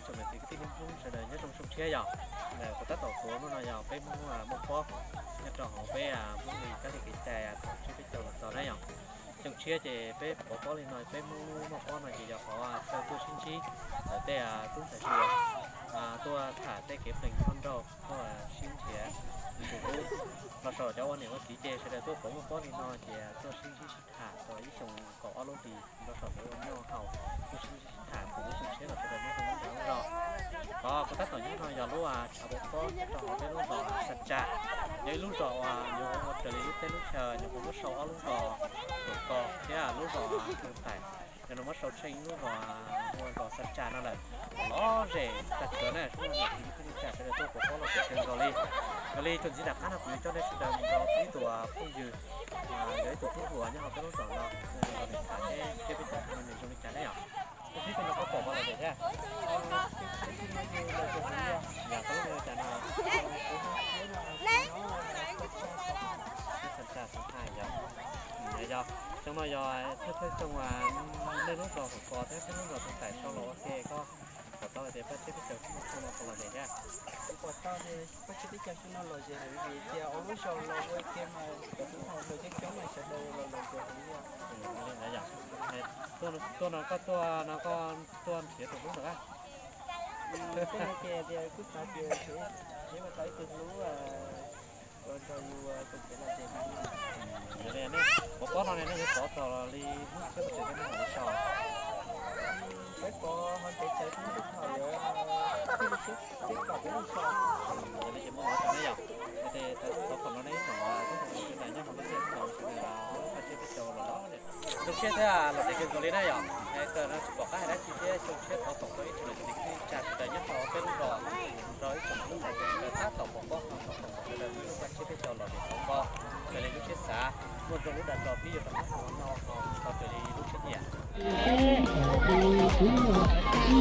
Tsoom niam txiv kwv tij neej Hmoob sawv daws nyob zoo xyoo tshiab yom. Kuv tab tom tuav hnub no yog peb Hmoob muaj pob nyob rau hauv peb Hmoob li kab li kev cai thaum tsiab peb caug los txog na yom. Xyoo tshiab ces peb pov pob li no, peb Hmoob muaj pob no ces yog qhov chaw tuaj sib ntsib ntawm tej tub ntxhais hluas tuaj tham tej kev plees txhoj nrauj, tuaj sib nrhiav tus hlub. Los saum cov ua niam ua txiv ces sawv daws tuaj pov muaj pob li no ces tuaj sib ntsib sib tham tau ib xyoo kaum ob lub hlis, los saum cov ua noj haus tuaj sib ntsib sib tham tus lub xyoo tshiab los sawv daws muaj hmoo lub dag lub zog. Qhov kuv tab tom nyob no yog lub tshav pov pob nyob rau hauv peb lub zos Xa Tsa, yog ib lub zos uas nyuam qhuav ua raws li lub teb lub chaw, nyuam qhuav muab sau ob lub zos Tuam Kos thiab lub zos Tus Tais, yog no muab sau tsheej ib lub zos hu ua zos Xa Tsa no lawm. Lom zem tag kawg na, sawv daws tuaj pov pob los tiav kawg nkaus li. Yog li txuas ntxiv nram qab no kuv yuav coj nej sawv daws mus nrog ib tug phooj ywg, yog ib tug tub hluas nyob hauv peb lub zos no, los tham seb peb cov me nyuam zoo li cas ne yom. Tus tub no koj pom los tias thiab, yog koj lub npe li cas no? Xa Tsa Xa Tha yog. Yog xyoo no yog thawj thawj xyoo nej lub zos Tuam Kos thiab peb lub zos Tus Tais sau los ua ke, koj pom tau hais tias paj tsiab peb caug xyoo no puas lom zem thiab? Kuv pom tau tias paj tsiab peb caug xyoo no lom zem heev vim tias ob lub zos los ua ke mas cov tub hluas coob coob mas sawv daws los lom zem heev li. Tuaj no koj tuaj no koj tuaj nrhiav tus hlub ntawd a? Tuaj no ces tias kuj xav tias nrhiav, nrhiav mas tau ib tug hlub los nrog yus tus txiv lom zem heev. Yog li nej pov pob no ne nej yuav pov txog li hnub tshiab pov tsev nej mam li so? Peb pov hauv ntev tsawv hnub twb thaum yuav tsib lub tshiab peb kom peb so. Yog li ces muaj hnub tshiab ne yom, ces thov foom rau nej ib tsoom tub hluas sawv daws nyob hauv lub teb chaws sawv daws lub paj tsiab peb caug los lom zem, zoo siab thiab lom zem kawg nkaus li na yom. Kawg no tsis pom qab hais dab tsi thiab, xyoo tshiab thov foom rau ib tsoom niam txiv kwv tij neej tsa sawv daws nyob rau peb lub zos, rau ib tsoom tub ntxhais sawv daws tab tom pov pob no thov foom rau sawv daws lub paj tsiab peb caug lom zem kawg nkaus. Raws li lub siab xav, muaj zoo lub dag zog pib yuav rov qab mus no ho raws li lub siab nyiam. Lawv yog, lawv yog txiv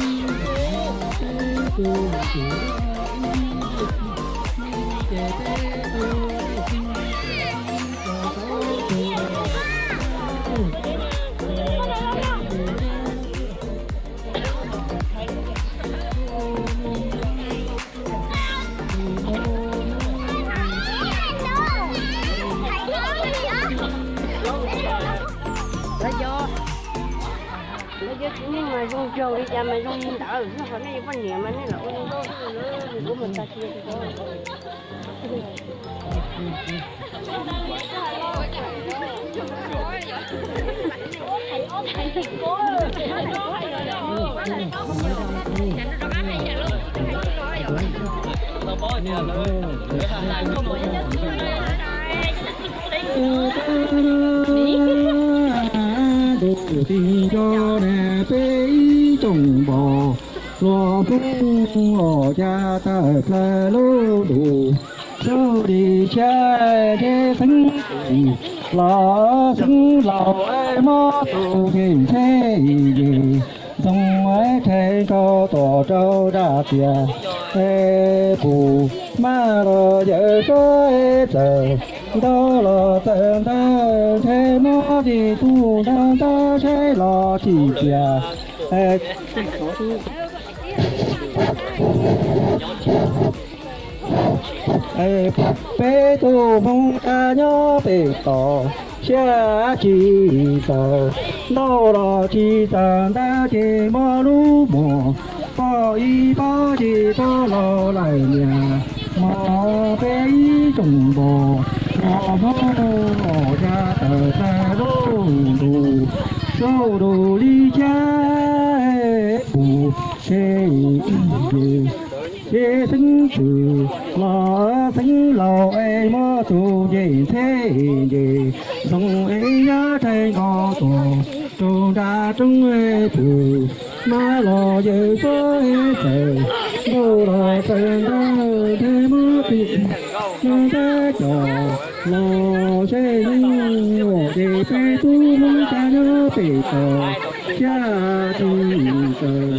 neej mas zoo nraug li cas mas zoo li ntawd, nyob qhov nej yuav poj niam mas nej lam ua zoo nkauj xwb, nws kuv mus tag kis. Tus tij nco na peb ib tsoom npos hluas Hmoob, os cas tawm plaws lub ntuj, sub li xyab deb xeeb los xeeb laus, mob tus nkeeg ntxheb nce ntxoo, rhais nkaus tuam rau daj tias, pum maj los yawm suab txawm ntau los txawm ntawd, ntshe mob tis tug ntawd ntawd saib los tsis tias. Peb tug Hmoob tab nyob pem tod, siab tsis txawm ntau los tsis txawm ntawd, ces mob lub mos poj ib pob ces rov los lawm niam. Mos peb ib tsoom npos hluas Hmoob, os cas tawm plaws lub ntuj, sub ntuj li cas, pum nkeeg nce xeeb ntxwv los xeeb laus, mob tus nkeeg ntxheb nce ntxoo, yaj rhais nkaus tuam rau nram roob, pum maj los yawm suab txawm ntau los txawm ntawd, ntshe mob tis ntawd ntawd cov los saib, ces peb tug Hmoob tab nyob pem tod, siab tsis txawm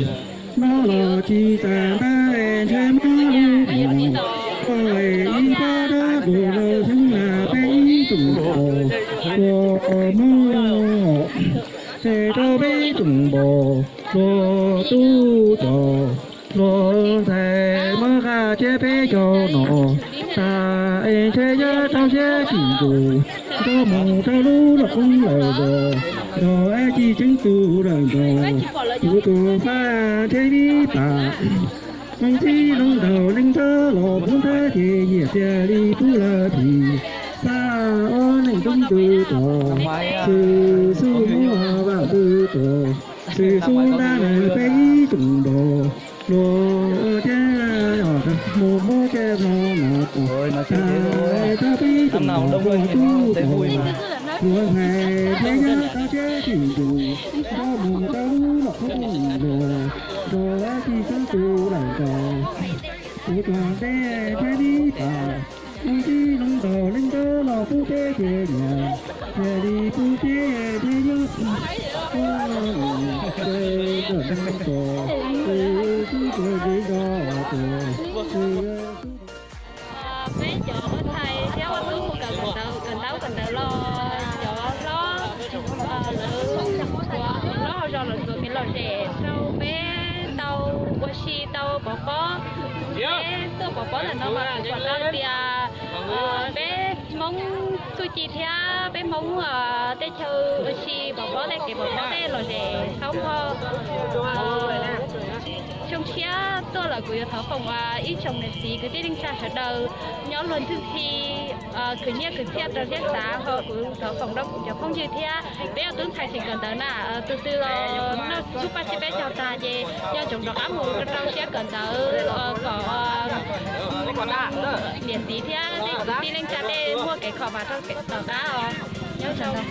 ntau los tsis txawm ntawd, ntshe mob lub mos poj ib pob dab tus lawm, xeeb na peb ib tsoom npos hluas Hmoob, ces rau peb tsoom npos hluas tub rog Los ntxhais muab qaj thiab peb caug no, tas es ntshe yuav rau siab tsis ncuj, nrog mus rau lub los koob lawm los, nrog es tsis tseeb tus lawm nrog, kuv tus faj thiab vib tas. Hmoob txib hmoob ntaug neej nrog los pub ntab ces yam tiag li pub lawm phis, xab ob neeg tub ntws tos, xwm xub muab vaj ntws tos, xwm xub ntab nws peb ib tsoom nrog, luag thiab mus muab caj no no tos, tas es rau peb ib tsoom nrog koj tub tos, luag ntxhais thiab nyob rau siab tsis ncuj, nrog mus rau lub los koob los, nrog es tsis tseeb tus lawm nrog, kuv tus ntej thiab vib tas. Hmoob txib hmoob ntaug neej nrog los pub peb thiab nyiam, thiaj li pub peb thiab nyob, nrog neej tos, xwb tus zis nrog tos. Peb cov ua ntxhais thiab ua tub mus kawm kawm ntaub kawm ntawv los cov hlob, lawv, hlob hauv zos lawv txuas kev lom zem rau peb tau ua si tau pov pob. Peb tuaj pov pob ntawm no mas kuv pom tau tias peb Hmoob txuj ci thiab peb Hmoob tej chaw ua si pov pob tej kev pov pob tej lom zem tau npog. Xyoo tshiab tuaj lawm kuv yuav thov foom ib tsoom niam txiv kwv tij neej tsa sawv daws nyob luag ntxwg thi khwv nyiaj khwv txiaj rau siab xav, ho kuv thov foom rau kuv cov phooj ywg thiab peb ua tub ntxhais tseem kawm ntawv na, tus twg los noj tsub paj tsib peb caug tag ces nco ntsoov rov qab mus rau rau siab kawm ntawv kom niam txiv thiab tej kwv tij neej tsa tej muaj kev kho vam rau tom qab os. Nyob zoo.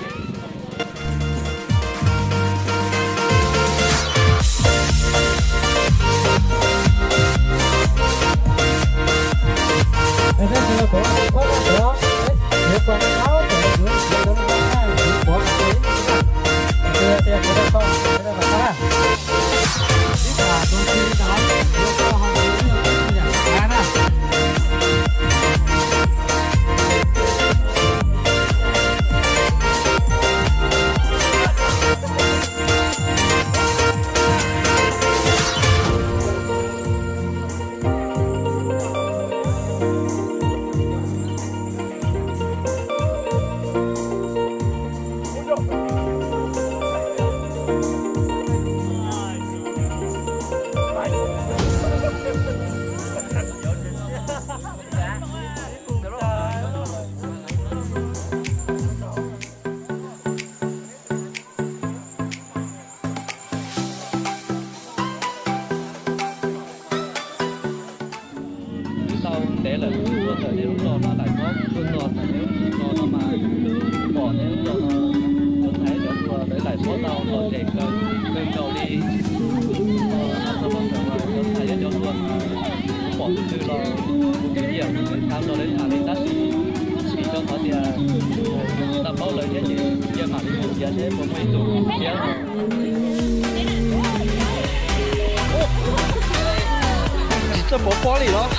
Twb tau ntev lawm, tuaj txawm nej lub zos no laim pob, tuaj txog txawm nej lub zos no mas pom nej lub zos no, cov ntxhais cov hluas lawv laim pob tau lom zem kawg nkaus li. Txog no txawm cov ntxhais cov hluas pom tus twg los kuv twb yeej xav nrog lawv tham li, tab sis vim rau qhov tias tsis tau paub lawv thiab ces yeej mam li mus tiav seb puas muaj ib tug siab. Tsis txawj pov pob li los.